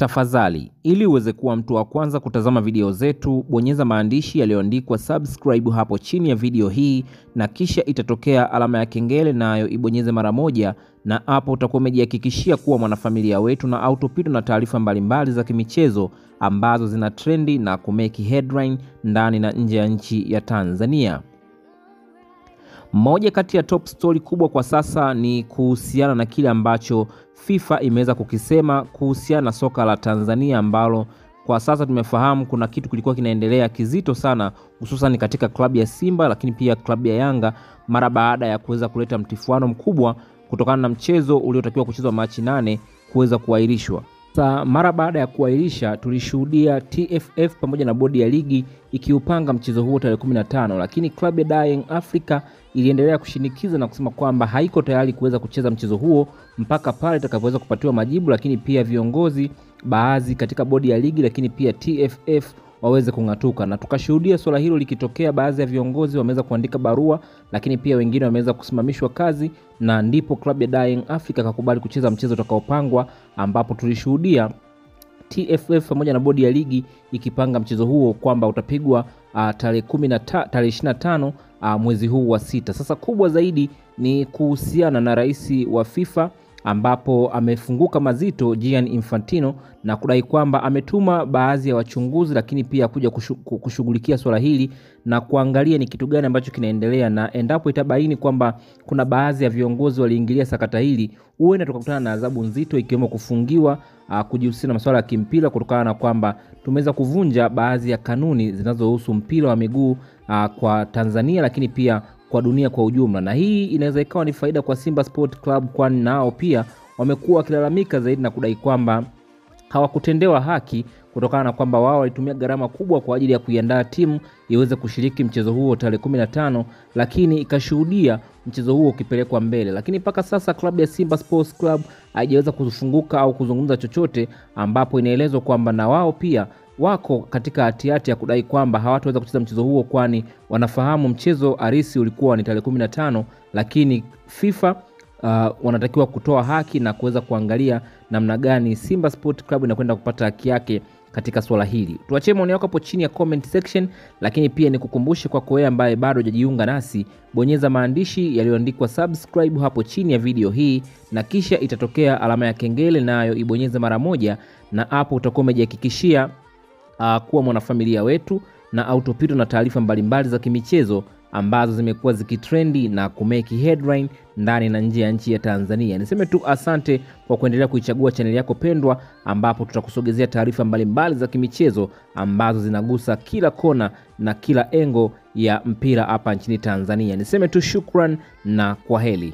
Tafadhali, ili uweze kuwa mtu wa kwanza kutazama video zetu, bonyeza maandishi yaliyoandikwa subscribe hapo chini ya video hii na kisha itatokea alama ya kengele, nayo ibonyeze mara moja, na hapo utakuwa umejihakikishia kuwa mwanafamilia wetu na autopitwa na taarifa mbalimbali za kimichezo ambazo zina trendi na kumeki headline ndani na nje ya nchi ya Tanzania. Moja kati ya top story kubwa kwa sasa ni kuhusiana na kile ambacho FIFA imeweza kukisema kuhusiana na soka la Tanzania ambalo kwa sasa tumefahamu kuna kitu kilikuwa kinaendelea kizito sana, hususan katika klabu ya Simba lakini pia klabu ya Yanga, mara baada ya kuweza kuleta mtifuano mkubwa kutokana na mchezo uliotakiwa kuchezwa Machi 8 kuweza kuahirishwa. Sasa mara baada ya kuahirisha, tulishuhudia TFF pamoja na bodi ya ligi ikiupanga mchezo huo tarehe 15, lakini klabu ya Young Africa iliendelea kushinikiza na kusema kwamba haiko tayari kuweza kucheza mchezo huo mpaka pale itakapoweza kupatiwa majibu, lakini pia viongozi baadhi katika bodi ya ligi lakini pia TFF waweze kung'atuka. Na tukashuhudia swala hilo likitokea, baadhi ya viongozi wameweza kuandika barua, lakini pia wengine wameweza kusimamishwa kazi, na ndipo klabu ya Young Africa kakubali kucheza mchezo utakaopangwa, ambapo tulishuhudia TFF pamoja na bodi ya ligi ikipanga mchezo huo kwamba utapigwa tarehe 25 mwezi huu wa 6. Sasa kubwa zaidi ni kuhusiana na rais wa FIFA ambapo amefunguka mazito Gianni Infantino na kudai kwamba ametuma baadhi ya wachunguzi lakini pia kuja kushughulikia swala hili na kuangalia ni kitu gani ambacho kinaendelea, na endapo itabaini kwamba kuna baadhi ya viongozi waliingilia sakata hili, huenda tukakutana na adhabu nzito ikiwemo kufungiwa kujihusisha na masuala ya kimpira kutokana na kwamba tumeweza kuvunja baadhi ya kanuni zinazohusu mpira wa miguu kwa Tanzania lakini pia kwa dunia kwa ujumla. Na hii inaweza ikawa ni faida kwa Simba Sport Club, kwani nao pia wamekuwa wakilalamika zaidi na kudai kwamba hawakutendewa haki kutokana na kwamba wao walitumia gharama kubwa kwa ajili ya kuiandaa timu iweze kushiriki mchezo huo tarehe 15, lakini ikashuhudia mchezo huo ukipelekwa mbele. Lakini mpaka sasa klabu ya Simba Sports Club haijaweza kufunguka au kuzungumza chochote, ambapo inaelezwa kwamba na wao pia wako katika hatihati ya kudai kwamba hawataweza kucheza mchezo huo, kwani wanafahamu mchezo halisi ulikuwa ni tarehe 15, lakini FIFA wanatakiwa kutoa haki na kuweza kuangalia namna gani Simba Sport Club inakwenda kupata haki yake katika swala hili. Tuachie maoni yako hapo chini ya comment section, lakini pia nikukumbushe kwako wewe ambaye bado hujajiunga nasi, bonyeza maandishi yaliyoandikwa subscribe hapo chini ya video hii na kisha itatokea alama ya kengele, nayo ibonyeze mara moja, na hapo utakuwa umejihakikishia kuwa mwanafamilia wetu na autopitwa na taarifa mbalimbali za kimichezo ambazo zimekuwa zikitrendi na kumeki headline ndani na nje ya nchi ya Tanzania. Niseme tu asante kwa kuendelea kuichagua chaneli yako pendwa, ambapo tutakusogezea taarifa mbalimbali za kimichezo ambazo zinagusa kila kona na kila engo ya mpira hapa nchini Tanzania. Niseme tu shukran na kwaheri.